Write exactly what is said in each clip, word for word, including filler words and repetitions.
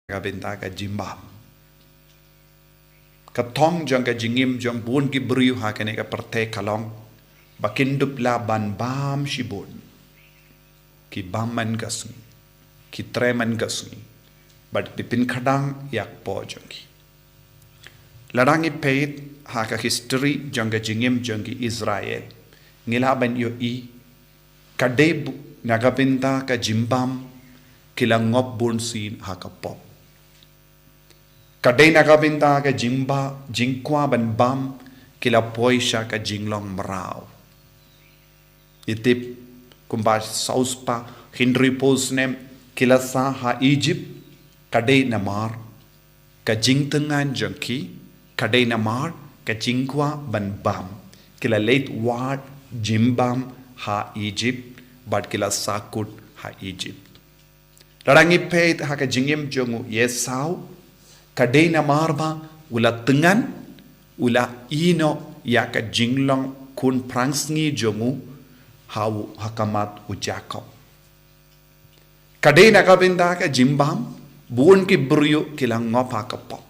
ka bynta ka jingbam. Ka thong jong ka jingim jong bun ki briew ha kane ka pyrthei ka long ba kin dup lah ban bam shibun. Ki bam man ka sngi, ki trei man ka sngi, bad ki pynkhdang ïa ka pop jong ki. Lada ngi peit ha ka history jong ka jingim jong ki Israel, ngi lah ban ïohi ka dei bu-, na ka bynta ka jingbam ki la ngop bun sien ha ka pop. Ka dei na ka bynta ka jingba, jingkwah ban bam ki la poi sha ka jinglong mraw. Ngi tip kumba saw spah hynriewphew snem ki la sah ha Egypt, ka dei namar ka jingtyngan jong ki, ka dei namar ka jingkwah ban bam. Ki la leit wad jingbam ha Egypt, bad ki la sahkut ha Egypt. Lada ngi peit ha ka jingim jong u Esau, ka dei namar ba u la tyngan, u la ïehnoh ïa ka jinglong khun phrangsngi jong u ha u, ha khmat u Jakob. Ka dei na ka bynta ka jingbam, bun ki briew ki la ngop ha ka pop.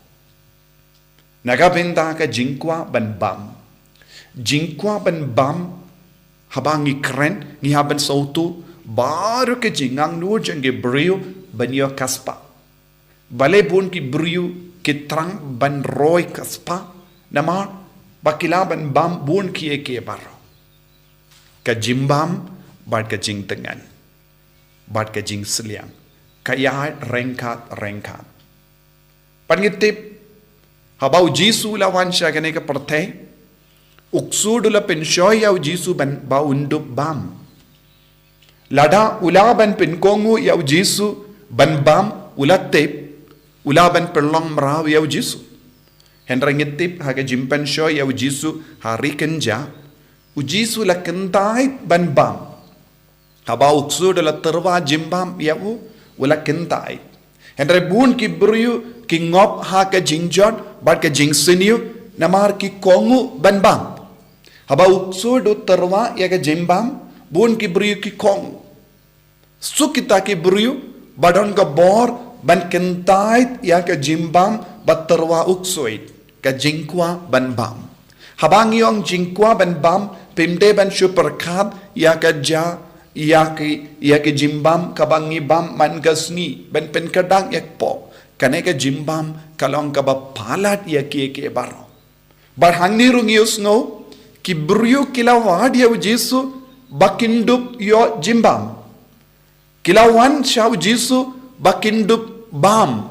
Na ka bynta ka jingkwah ban bam. Jingkwah ban bam, haba ngi kren, ngi hap ban sngewthuh baroh ka jingangnud jong ki briew ban ïoh ka spah. Balei bun ki briew ki thrang ban roi ka spah, namar ba ki lah ban bam bun kiei kiei baroh. Ka jingbam bad ka jingtyngan bad ka jingsliang ka ïaid ryngkat ryngkat. Bad ngi tip, haba u Jisu u la wan sha kane ka pyrthei, u ksu u la pynshoi ïa u Jisu ban ba un dup bam. Lada u lah ban pynkohnguh ïa u Jisu ban bam, u la tip u lah ban pynlong mraw ïa u Jisu. Hynrei ngi tip ha ka jingpynshoi ïa u Jisu ha ri kynja, u Jisu u la kyntait ban bam. Haba u ksu u la tyrwa jingbam ïa u, u la kyntait. Hynrei bun ki briew ki ngop ha ka jingjot bad ka jingsniew, namar ki kohnguh ban bam. Haba u ksu u tyrwa ïa ka jingbam, bun ki briew ki kohnguh. Suk kita ki briew ba don ka bor ban kyntait ïa ka jingbam ba tyrwa u ksu, ka jingkwah ban bam. Haba ngi ong jingkwah ban bam, phim dei ban shu pyrkhat ïa ka ja, ïa ki, ïa ki jingbam kaba ngi bam man ka sngi ban pynkhdang ïa ka pop. Kane ka jingbam ka long kaba palat ïa kiei kiei baroh. Bad hangne ruh ngi ïohsngew, ki briew ki la wad ïa u Jisu ba kin dup ïoh jingbam. Ki la wan sha u Jisu ba kin dup bam.